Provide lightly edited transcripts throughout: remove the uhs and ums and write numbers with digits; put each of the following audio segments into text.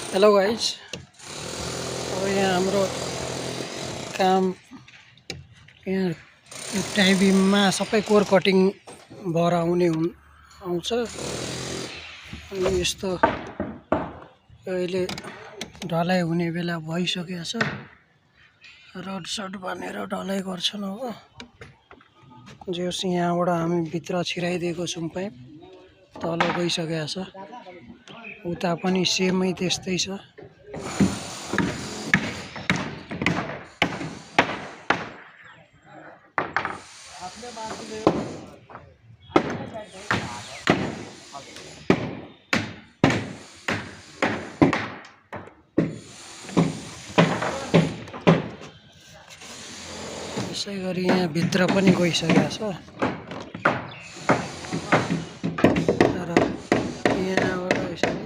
Hello guys, अब यहाँ हाम्रो काम यहाँ टाइबिममा सबै कोर कटिङ भएर आउँछ। अनि यस्तो अहिले ढलाइ हुने बेला भइसकेको छ। रड सड बानेर ढलाइ गर्छन्। अब जोस् यहाँबाट हामी भित्र छिराइदिएको छौँ, पाइप तल गइसकेको छ। उता पनि सेमै त्यस्तै छ। यसै गरी यहाँ भित्र पनि गइसकेको छ। तर यहाँबाट यसरी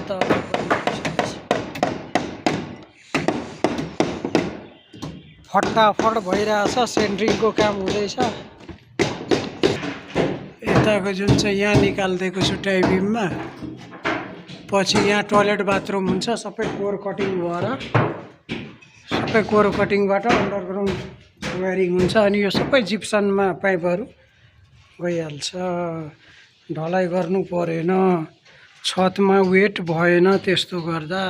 तल पनि गइसकेको छ। फटाफट भइरहेछ, सेन्ट्रिङको काम हुँदैछ। यताको जुन चाहिँ यहाँ निकालिदिएको छु टाइबिममा, पछि यहाँ टोयलेट बाथरुम हुन्छ। सबै कोर कटिङ भएर सबै कोर कटिङबाट अन्डरग्राउन्ड वायरिङ हुन्छ। अनि यो सबै जिप्सनमा पाइपहरू गइहाल्छ। ढलाइ गर्नु परेन, छतमा वेट भएन त्यस्तो गर्दा।